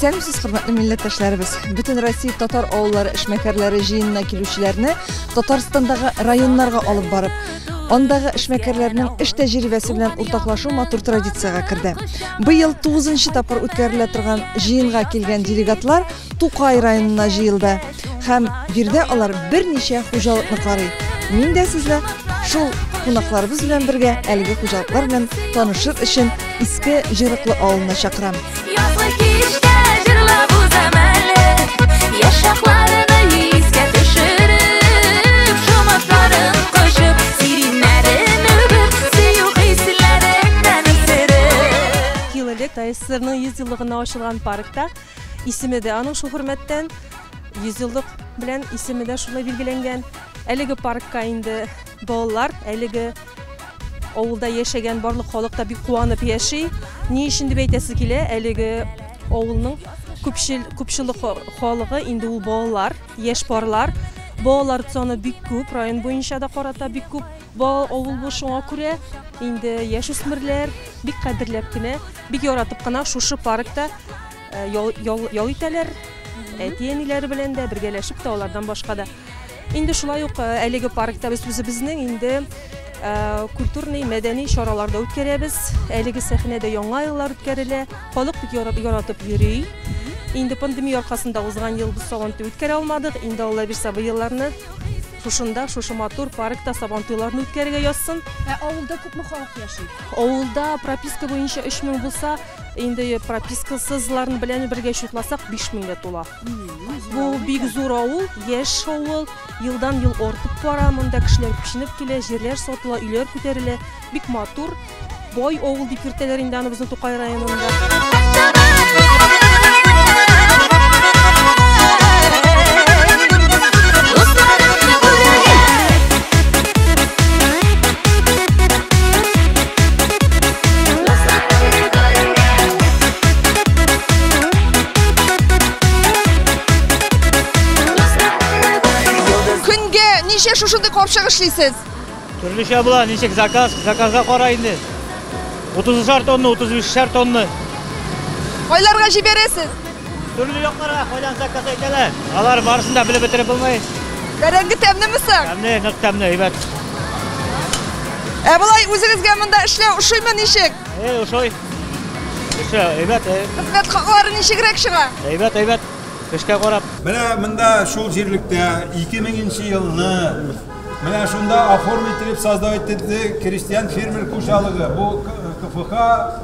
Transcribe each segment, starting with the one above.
Исәнмесез, хөрмәтле милләттәшләребез. Бөтен Россия татар авыллары эшмәкәрләре җыенына килүчеләрне Татарстандагы районнарга алып барып, андагы эшмәкәрләрнең эш тәҗрибәсе белән уртаклашу матур традициягә керде. Быел 9 тапкыр үткәрелә торган җыенга килгән делегатлар Тукай районына җыелды һәм биредә алар берничә хуҗалыкны карый. Мин дә сезне шул кунакларыбыз белән бергә әлеге хуҗалыклар белән танышыр өчен Иске Җырыклы авылына чакырам. Язгы кичтә җырлап узам әле, яшь чакларны искә төшереп, шомыртларын кочып, сиреньнәрен үбеп, сөю хисләреннән исереп. Ел элек ТАССРның 100 еллыгына ачылган паркта исеме дә аның шул хөрмәттән 100 еллык белән исеме дә шулай билгеләнгән. Әлеге паркка инде балалар, әлеге авылда яшәгән барлык халык та бик куанып яши. Ни өчен дип әйтәсе килә, әлеге авылның күпчелек халыгы инде ул балалар, яшь парлар. Балалар саны бик күп, район буенча да карата бик күп бала авыл бу, шуңа күрә инде яшүсмерләр бик кадерләп кенә, бик яратып кына шушы паркта ял итәләр. Әти-әниләре белән дә бергәләшеп тә, алардан башка да. Инде шулай ук әлеге паркта без үзебезнең инде культурный, мәдәни чаралар да үткәрәбез. Әлеге сәхнәдә яңа еллар үткәрелә. Халык бик яратып йөри. Инде пандемия аркасында узган ел без Сабантуй үткәрә алмадык. Инде Алла бирсә, бу елларны шушында, шушы матур паркта Сабантуйларны үткәрергә язсын. Ә авылда күпме халык яши? Авылда прописка буенча 3000 булса, инде пропискасызларын белән бергә чутласак 5000гә тула. Бу бик зур авыл, яшь авыл, елдан ел артып бара, монда кешеләр күченеп килә, җирләр сатыла, өйләр күтәрелә. Бик матур, бай авыл дип йөртәләр инде аны безнең Тукай районында. Дусларымны күрергә. Дусларымны күрергә. Дусларымны күрергә. Көнгә ничә шушындый капчык эшлисез? Төрлечә була, ничек заказ, заказга кара инде. 30 тонна, 35 тонна. Кайларга җибәрәсез? Төрле якларга кайдан заказ әйтәләр. Алар барысын да белеп бетереп булмый. Бәрәңге тәмлеме соң? Тәмле, нык тәмле, әйбәт. Ә болай үзегезгә монда эшләү ошыймы ничек? Ошый. Эше әйбәт, Хезмәт хаклары ничегрәк чыга? әйбәт, әйбәт. Эшкә карап. Менә монда шул җирлектә 2000 елны менә шунда оформить ителеп создавать ителде крестьян фермер хуҗалыгы. Бу КФХ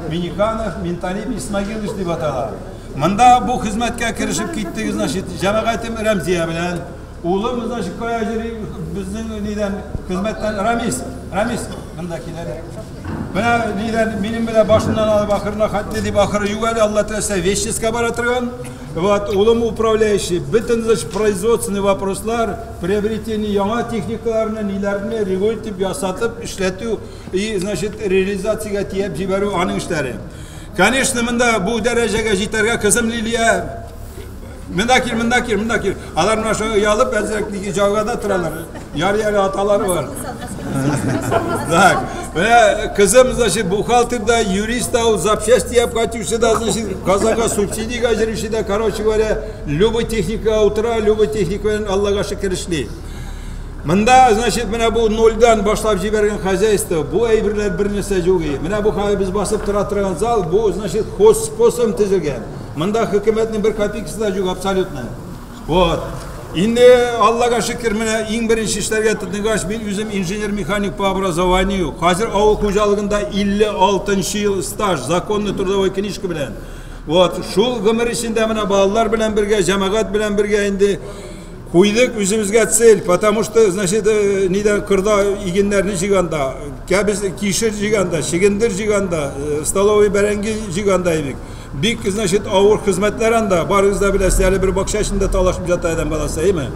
Миниханов Минталип Исмагилович дип атала. Монда бу хезмәткә керешеп киттек, значит, җәмәгатем Рәмзия белән. Улым, значит, кая йөри безнең нидән хезмәттән Рамис, Рамис монда килә. Менә нидән минем белән башыннан алып ахырына хәтле дип ахыры юк әле, Алла теләсә, Вещеска бара торган. Вот, улым управляющий, бөтен, значит, производственный вопрослар, приобретение яңа техникаларны, ниләрне регуль дип ясатып, эшләтү и, значит, реализациягә тияп җибәрү аның эшләре. Конечно, монда бу дәрәҗәгә җитәргә кызым Лилия. Монда кил, монда кил, монда кил. Алар менә шуны оялып, әзрәк нигә җавгада торалар. Ярый әле аталары бар. Так, менә кызым, значит, бухгалтер да, юрист та, ул запчасти обкативший да, значит, Казанга субсидиягә йөрүче дә, короче говоря, любой техникага утыра, любой техника белән Аллага шөкер эшли. Монда, значит, менә бу нольдан башлап җибәргән хозяйство, бу әйберләр бер нәрсә юк. Менә бу хәзер без басып тора торган зал, бу, значит, хозспособом төзелгән. Монда хөкүмәтнең бер копейкасы да юк абсолютно. Вот. Инде Аллага шөкер, менә иң беренче эшләргә тотынгач, мин үзем инженер-механик по образованию. Хәзер авыл хуҗалыгында 56 ел стаж, законный трудовой книжка белән. Вот, шул гомер эчендә менә балалар белән бергә, җәмәгать белән бергә инде куйдык үзебезгә цель, потому что, значит, нидән кырда игеннәрне җыйганда, кәбез кишер җыйганда, чөгендер җыйганда, столовый бәрәңге җыйганда идек. Бик, значит, авыр хезмәтләр анда, барыгыз да беләсез, әле бер бакча эчендә талашып ята адәм баласы, әйме?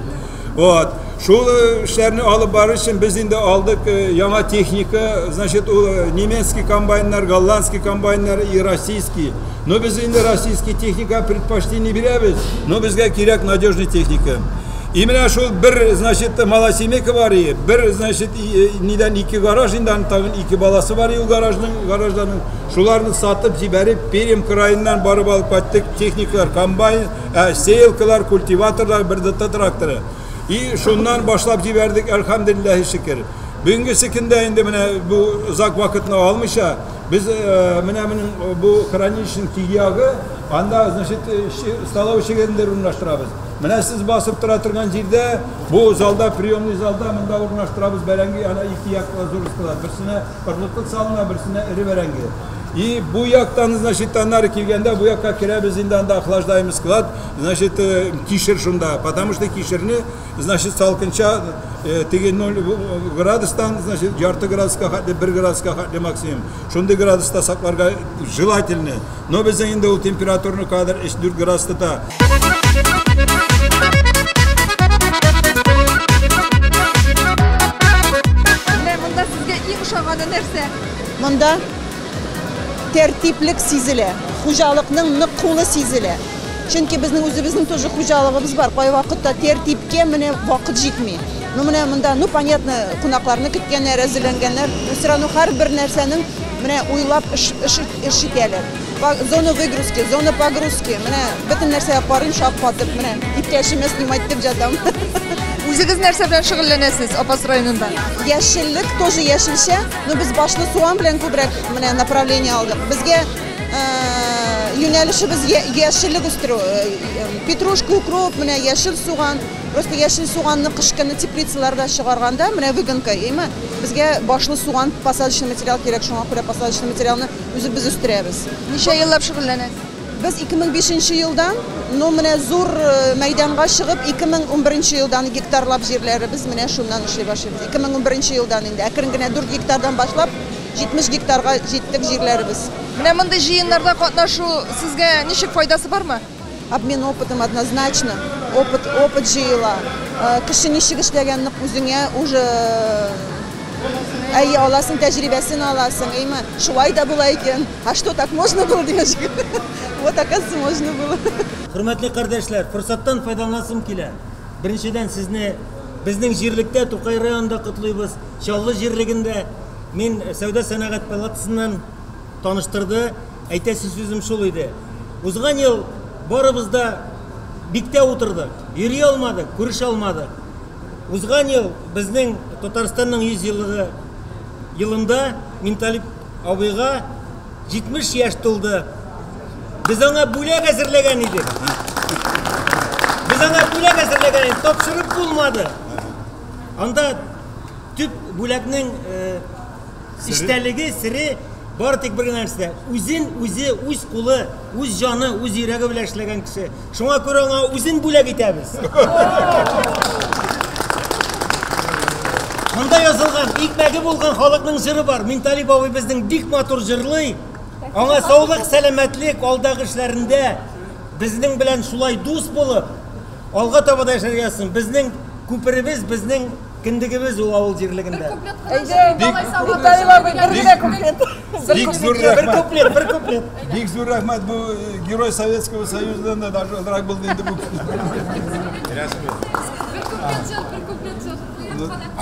Вот. Шул эшләрне алып барыр өчен без инде алдык яңа техника, значит, ул немецкий комбайннар, голландский комбайннар и российский. Но без инде российский техника предпочтение бирәбез, но безгә кирәк надежный техника. И менә шул бер, значит, малосемейка бар и, бер, значит, нидән ике гараж, инде аның тагын ике баласы бар и ул гаражның, гаражларның. Шуларны сатып җибәреп, Пермь краеннан барып алып кайттык техникалар, комбайн, сеялкалар, культиваторлар, бер ДТ тракторы. И шуннан башлап җибәрдек, әлхәмдүлилләһи шөкер. Бүгенге көндә инде менә бу озак вакытны алмыйча, без менә моның бу хранилищеның теге ягы, анда, значит, столовый чегендер урнаштырабыз. Менә сез басып тора торган җирдә, бу залда, приемный залда монда урнаштырабыз бәрәңге, ана ике якка зур склад. Берсенә орлыклык салына, берсенә эре бәрәңге. И бу яктан, значит, аннары килгәндә бу якка керәбез инде, анда охлаждаемый склад, значит, кишер шунда, потому что кишерне, значит, салкынча теге 0 градустан, значит, ярты градуска хәтле, 1 градуска хәтле максимум. Шундый градуста сакларга желательно. Но безнең инде ул температурны кадәр 3-4 градус тота. Менә монда сезгә иң ошаганы нәрсә? Монда тәртиплек сизелә, хуҗалыкның нык кулы сизелә. Чөнки безнең үзебезнең тоже хуҗалыгыбыз бар. Кайвакытта тәртипкә менә вакыт җитми. Ну менә монда, ну понятно, кунакларны көткәннәр, әзерләнгәннәр. Но все равно һәрбер нәрсәнең менә уйлап эш итәләр. Зона выгрузки, зона погрузки. Менә бөтен нәрсәгә карыйм, шаккатып, менә иптәшемә снимать итеп жатам. Үзегез нәрсә белән шөгыльләнәсез Апас районында? Яшеллек тоже яшелчә, но без башлы суган белән күбрәк менә направление алдык. Безгә юнәлешебез яшеллек үстерү. Петрушка, укроп, менә яшел суган. Просто яшел суганны кыш көне теплицаларда чыгарганда, менә выгонка, әйме? Безгә башлы суган посадочный материал кирәк, шуңа күрә посадочный материалны үзебез үстерәбез. Ничә еллап шөгыльләнәсез? Без 2005 елдан, но менә зур мәйданга чыгып, 2011 елдан гектарлап җирләребез менә шуннан эшли башлыйбыз. 2011 елдан инде әкрен генә 4 гектардан башлап 70 гектарга җиттек җирләребез. Менә мондый җыеннарда катнашу сезгә ничек файдасы бармы? Обмен опытом однозначно. Опыт җыела. Кеше ничек эшләгәнне үзеңә уже әйе аласың, тәҗрибәсен аласың, әйме? Шулай да була икән. А что, так можно было дигән шикелле? Вот, оказывается, можно было. Хөрмәтле кардәшләр, форсаттан файдаланасым килә. Беренчедән сезне безнең җирлектә, Тукай районында котлыйбыз. Чаллы җирлегендә мин Сәүдә сәнәгать палатасыннан таныштырды. Әйтәсе сүзем шул иде. Узган ел барыбыз да биктә утырдык, йөри алмадык, күрешә алмадык. Узган ел безнең Татарстанның 100 еллыгы елында Минталип абыйга 70 яшь тулды. Без аңа бүләк әзерләгән идек. Без аңа бүләк әзерләгән идек, тапшырып булмады. Анда төп бүләкнең эчтәлеге, сере бары тик бер генә нәрсә. Үзен үзе, үз кулы, үз җаны, үз йөрәге белән эшләгән кеше. Шуңа күрә аңа үзен бүләк итәбез. Монда язылган, икмәге булган халыкның җыры бар. Минталип абый безнең бик матур җырлый. Аңа саулык, сәламәтлек, алдагы эшләрендә безнең белән шулай дус булып, алга таба да яшәргә язсын. Безнең күперебез, безнең кендегебез ул авыл җирлегендә. Әйдә, Минталип абый, бер генә куплет. Бик зур Бер рәхмәт. куплет, бер куплет. Бик зур рәхмәт, бу герой Советского Союзадан да даже азрак булды инде бу.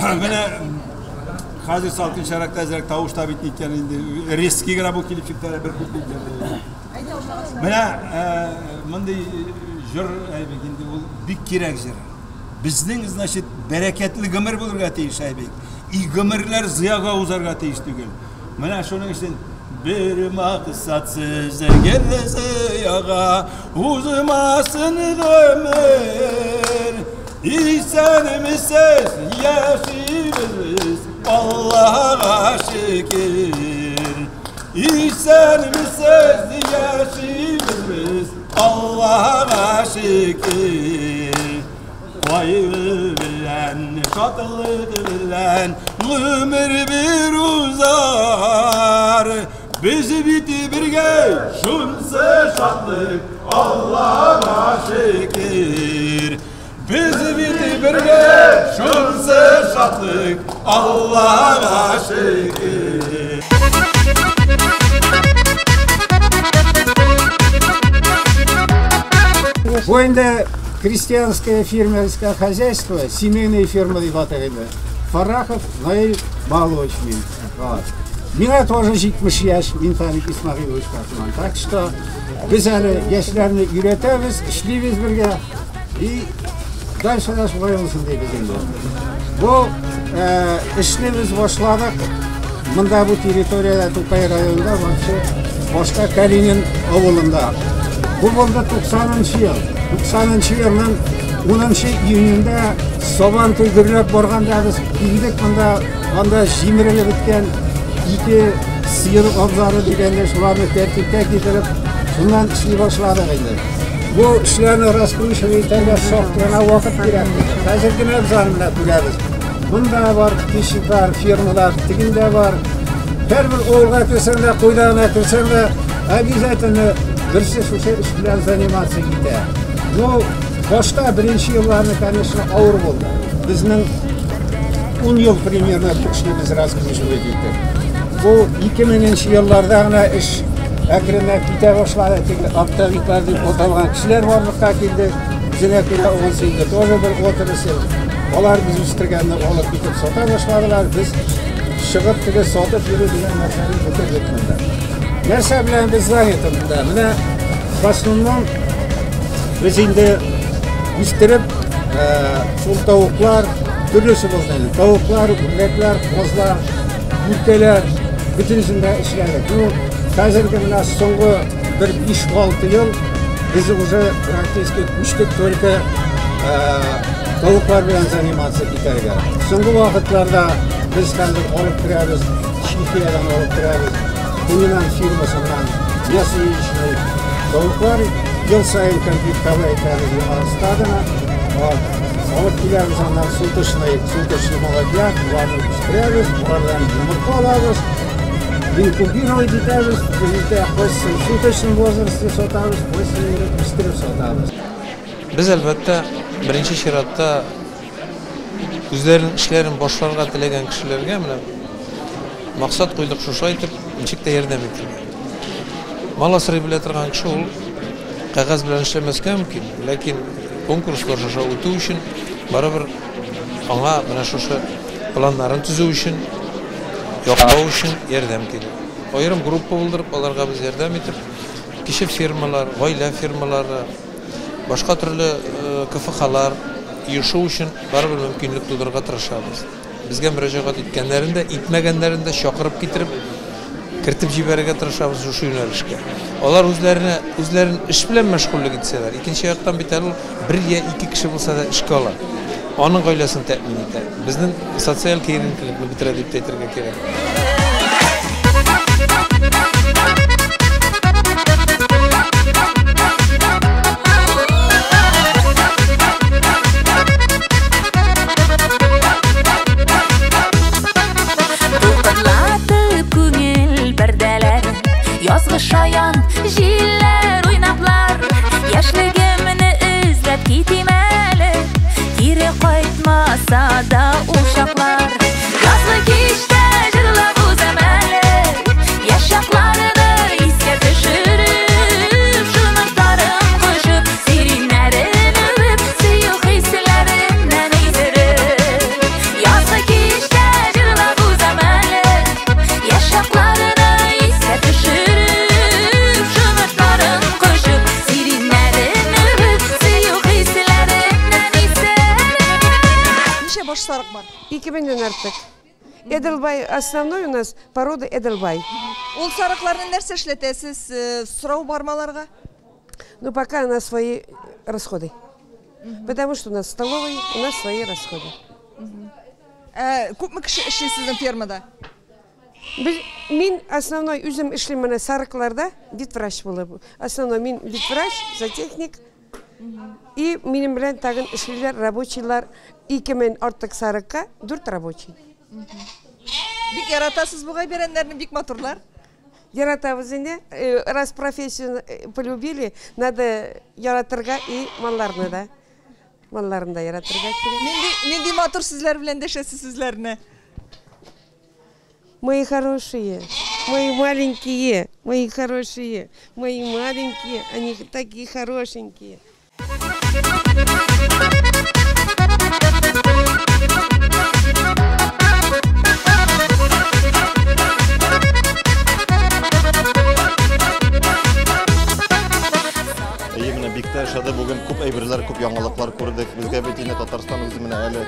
Менә хәзер салкынчарак та әзрәк тавыш та бит икән инде. Резкий генә бу килеп чыкты бер куплет. Менә мондый җыр әйбик инде ул бик кирәк җыр. Безнең, значит, бәрәкәтле гомер булырга тиеш әйбик. И гомерләр зыяга узарга тиеш түгел. Менә шуның өчен бер максатсыз гел зыяга узмасын гомер. Исәнмесез, яшибез, Аллаһка шөкер. Исәнмесез, яшибез, Аллаһка шөкер. Кайгы белән, шатлык белән гомер бер узар. Без бит бергә шунсы шатлык, Аллаһка шөкер. Без бит бергә шунсы шатлык, Аллаһка шөкер. Бу инде Крестьянское фермерское хозяйство, семейная ферма дип атыйк инде. Фарахов Наил Малович мин. Вот. Миңа тоже 70 яшь, Минталип Исмагилович Катман. Так что без әле яшьләрне өйрәтәбез, эшлибез бергә. И дальше да шулай булсын дибез инде. Бу эшне без башладык. Монда бу территориядә, Тукай районында, вообще башта Калинин авылында. Бу булды 90 ел. 90 елның 10 июнендә Сабан туй гөрләп барганда без килдек монда, анда җимерелеп беткән ике сыер абзары дигәндә шуларны тәртипкә китереп, шуннан эшли башладык инде. Бу эшләрне раскручивать итәргә шактый гына вакыт кирәк. Хәзер генә без аны менә күрәбез. Монда бар, кешеләр, фермалар, тегендә бар. Һәрбер авылга керсәң дә, кайда гына керсәң дә, обязательно берсе шушы эш белән заниматься итә. Ну, башта беренче елларны, конечно, авыр булды. Безнең 10 ел примерно эшне без раскручивать иттек. Бу 2000 елларда гына эш әкренләп китә башлады. Теге оптовиклар дип аталган кешеләр барлыкка килде. Үзенә күрә ансы инде тоже бер отрасль. Алар без үстергәнне алып китеп сата башладылар. Без чыгып теге сатып йөрү дигән нәрсәне бетердек монда. Нәрсә белән без заняты монда? Менә в основном без инде үстереп, шул тавыклар, төрлесе булды инде. Тавыклар, үрдәкләр, казлар, күркәләр, бөтенесен дә эшләдек. Ну, хәзерге менә соңгы бер 5-6 ел без уже практически күчтек только тавыклар белән заниматься итәргә. Соңгы вакытларда без хәзер алып керәбез, Чехиядән алып керәбез, Кунинан фирмасыннан мясо-яичный тавыклар ел саен комплектовать итәбез яңа стадоны. Алып киләбез аннан суточный молодняк, буларны үстерәбез, булардан йомырка алабыз, инкубировать итәбез, бездә кайсы суточный возрасте сатабыз, кайсы инде үстереп сатабыз. Без әлбәттә беренче чиратта үзләренең эшләрен башларга теләгән кешеләргә менә максат куйдык шушы әйтеп, ничек тә ярдәм итәргә. Мал асрый белә торган кеше ул кәгазь белән эшләмәскә мөмкин, ләкин конкурслар аша үтү өчен барыбер аңа менә шушы планнарын төзү өчен, яклау өчен ярдәм кирәк. Аерым группа булдырып, аларга без ярдәм итеп, кече фирмалар, гаилә фирмалары, башка төрле КФХлар оешу өчен барыбер мөмкинлек тудырырга тырышабыз. Безгә мөрәҗәгать иткәннәрен дә, итмәгәннәрен дә чакырып китереп, кертеп җибәрергә тырышабыз шушы юнәлешкә. Алар үзләрен эш белән мәшгульлек итсәләр, икенче яктан бит әле ул бер я ике кеше булса да эшкә ала. Аның гаиләсен тәэмин итә. Безнең социаль киеренкелекне бетерә дип тә әйтергә кирәк. Дулкынлатып күңел пәрдәләрен, язгы шаян җилләр уйнаплар, яшьлегемне эзләп китим әле, кире кайтмаса да ул чаклар. Язгы кичтә җырлап узам әле, яшь чакларны искә төшереп, шуныкларын кочып, сиреннәрен үбеп, сөю хисләреннән изереп. Язгы кичтә җырлап узам әле, яшь чакларны искә төшереп, шуныкларын кочып, сиреннәрен үбеп, сөю хисләреннән изереп. Ничә баш сарык бар? 2000-дән артык. Эделбай, основной у нас порода Эделбай. Ул сарыкларны нәрсә эшләтәсез? Сорау бармы аларга? Ну, пока у нас свои расходы. Потому что у нас столовый, у нас свои расходы. Күпме кеше эшли сезнең фермада? Мин основной үзем эшлим менә сарыкларда, ветврач булып. Основной мин ветврач, зоотехник. И минем белән тагын эшлиләр рабочийлар. 2000 артык сарыкка 4 рабочий. Бик яратасыз бугай бәрәннәрне, бик матурлар. Яратабыз инде. Раз профессию полюбили, надо яратырга и малларны да. Малларны да яратырга кирәк. Нинди матур сүзләр белән дәшәсез сүзләрне? Мои хорошие, мои маленькие, мои хорошие, мои маленькие, они такие хорошенькие. Thank you. Ошады бүген күп әйберләр, күп яңалыклар күрдек. Безгә бит инде Татарстан үзе менә әле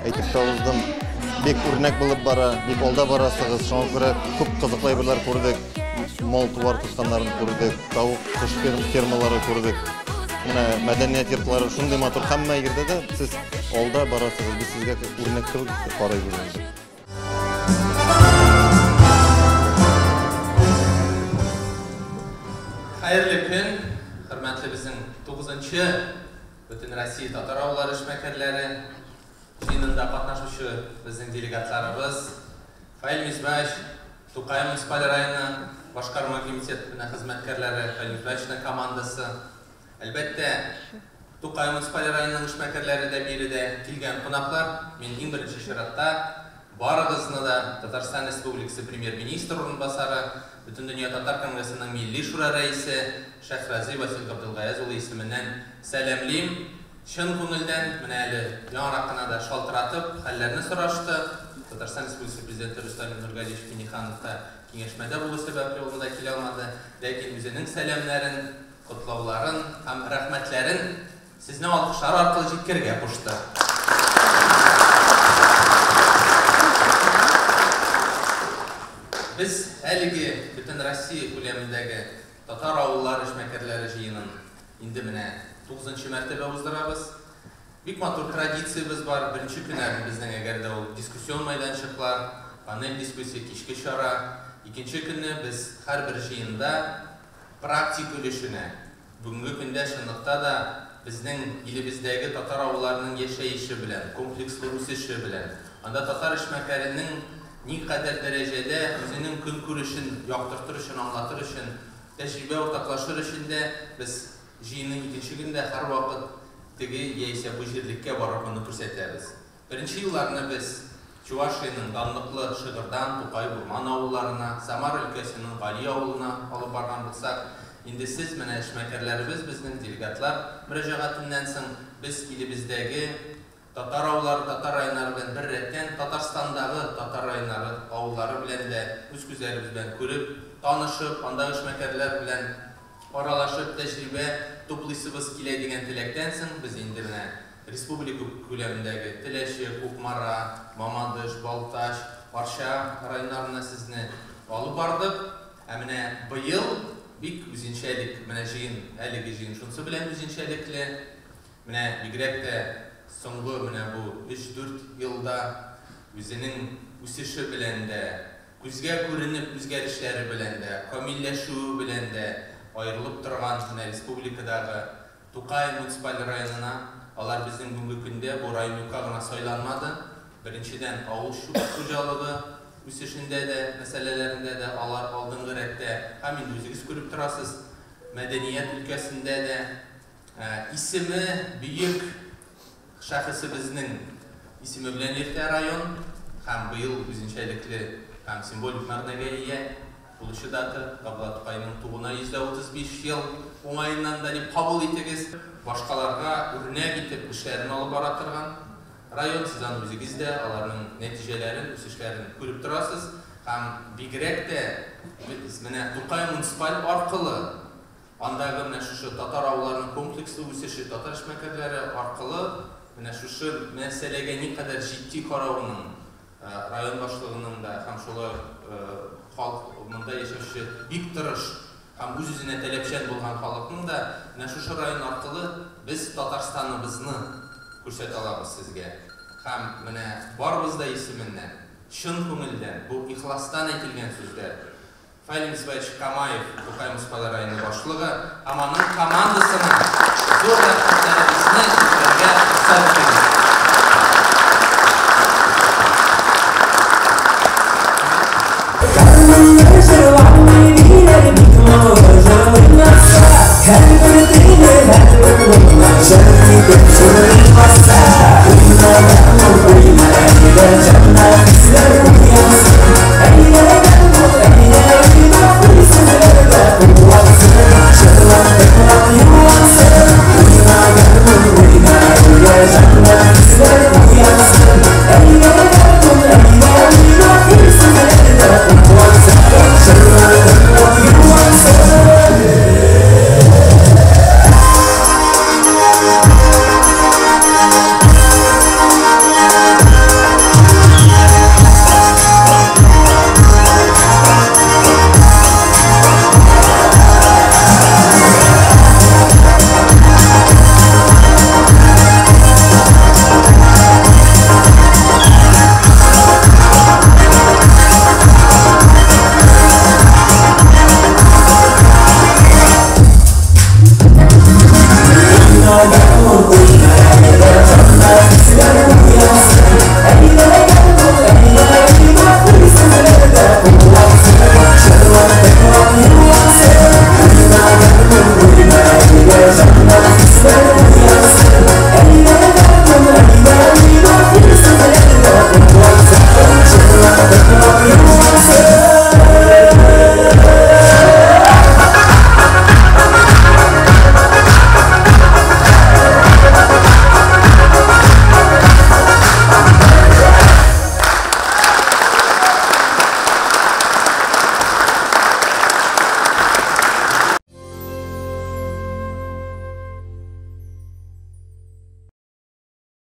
әйтеп тә уздым. Бик үрнәк булып бара, бик алда барасыгыз. Шуңа күрә күп кызыклы әйберләр күрдек. Мал-туар тотканнарын күрдек, тавык, кош фермалары күрдек. Менә мәдәният йортлары шундый матур. Һәммә җирдә дә сез алда барасыгыз. Без сезгә үрнәк кебек карыйбыз инде. Хәерле көн, хөрмәтле безнең 9-нчы Бөтен Россия татар авыллары эшмәкәрләре җыенында катнашучы безнең делегатларыбыз Фаил Мисбаевич, Тукай муниципаль районы башкарма комитетының хезмәткәрләре, Фаил Мисбаевичның командасы. Әлбәттә, Тукай муниципаль районының эшмәкәрләре дә биредә килгән кунаклар. Мин иң беренче чиратта барыгызны да Татарстан Республикасы премьер-министр урынбасары, Бөтендөнья татар конгрессының Милли шура рәисе Шәйхразый Васил Габделгаяз улы исеменнән сәламлим. Чын күңелдән, менә әле яңарак кына да шалтыратып, хәлләрне сорашты. Татарстан Республикасы президенты Рөстәм Нургалиевич Минниханов та киңәшмәдә булу сәбәпле ул монда килә алмады, ләкин үзенең сәламнәрен, котлауларын һәм рәхмәтләрен сезнең алкышлар аркылы җиткерергә кушты. Без әлеге бөтен Россия күләмендәге татар авыллары эшмәкәрләре җыенын инде менә 9-нчы мәртәбә уздырабыз. Бик матур традициябез бар. Беренче көннәрне безнең әгәр дә ул дискуссион мәйданчыклар, панель дискуссия, кичке чара. Икенче көнне без һәрбер җыенда практик өлешенә, бүгенге көндә чынлыкта да безнең илебездәге татар авылларының яшәеше белән, комплекслы үсеше белән, анда татар эшмәкәренең никадәр дәрәҗәдә үзенең көнкүрешен яктыртыр өчен, аңлатыр өчен, тәҗрибә уртаклашыр өчен дә без җыенның икенче көндә һәрвакыт теге яисә бу җирлеккә барып моны күрсәтәбез. Беренче елларны без Чувашиянең данлыклы Шыгырдан, Тукай, Бурман авылларына, Самара өлкәсенең Гали авылына алып барган булсак, инде сез менә эшмәкәрләребез, безнең делегатлар мөрәҗәгатеннән соң без илебездәге татар авыллары, татар районнары белән бер рәттән Татарстандагы татар районнары, авыллары белән дә үз күзләребез белән күреп, танышып, андагы эшмәкәрләр белән аралашып, тәҗрибә туплыйсыбыз килә дигән теләктән соң без инде менә республика күләмендәге Теләче, Кукмара, Мамадыш, Балтач, Арча районнарына сезне алып бардык. Ә менә быел бик үзенчәлек, менә җыен, әлеге җыен шунысы белән үзенчәлекле. Менә бигрәк тә соңгы менә бу 3-4 елда үзенең үсеше белән дә, күзгә күренеп үзгәрешләре белән дә, камилләшүе белән дә аерылып торган менә республикадагы Тукай муниципаль районына, алар безнең бүгенге көндә бу район юкка гына сайланмады. Беренчедән, авыл хуҗалыгы үсешендә дә, мәсьәләләрендә дә алар алдынгы рәттә, һәм инде үзегез күреп торасыз, мәдәният өлкәсендә дә исеме бөек шәхесебезнең исеме белән йөртә район, һәм быел үзенчәлекле һәм символик мәгънәгә ия булучы дата Габдулла Тукайның тууына 135 ел уңаеннан да дип кабул итегез. Башкаларга үрнәк итеп эшләрен алып бара торган район, сез аны үзегез дә аларның нәтиҗәләрен, үсешләрен күреп торасыз. Һәм бигрәк тә без менә Тукай муниципаль аркылы андагы менә шушы татар авылларының комплекслы үсеше, татар эшмәкәрләре аркылы менә шушы мәсьәләгә никадәр җитди каравының район башлыгының да һәм шулай халык монда яшәүче бик тырыш һәм үз-үзенә таләпчән булган халыкның да менә шушы район аркылы без Татарстаныбызны күрсәтә алабыз сезгә. Һәм менә барыбыз да исеменнән, чын күңелдән, бу ихластан әйтелгән сүзләр. Фаил Мисбаевич Камаев, Тукай муниципаль районы башлыгы һәм аның командасына зур рәхмәтләребезне җиткерергә рөхсәт итегез.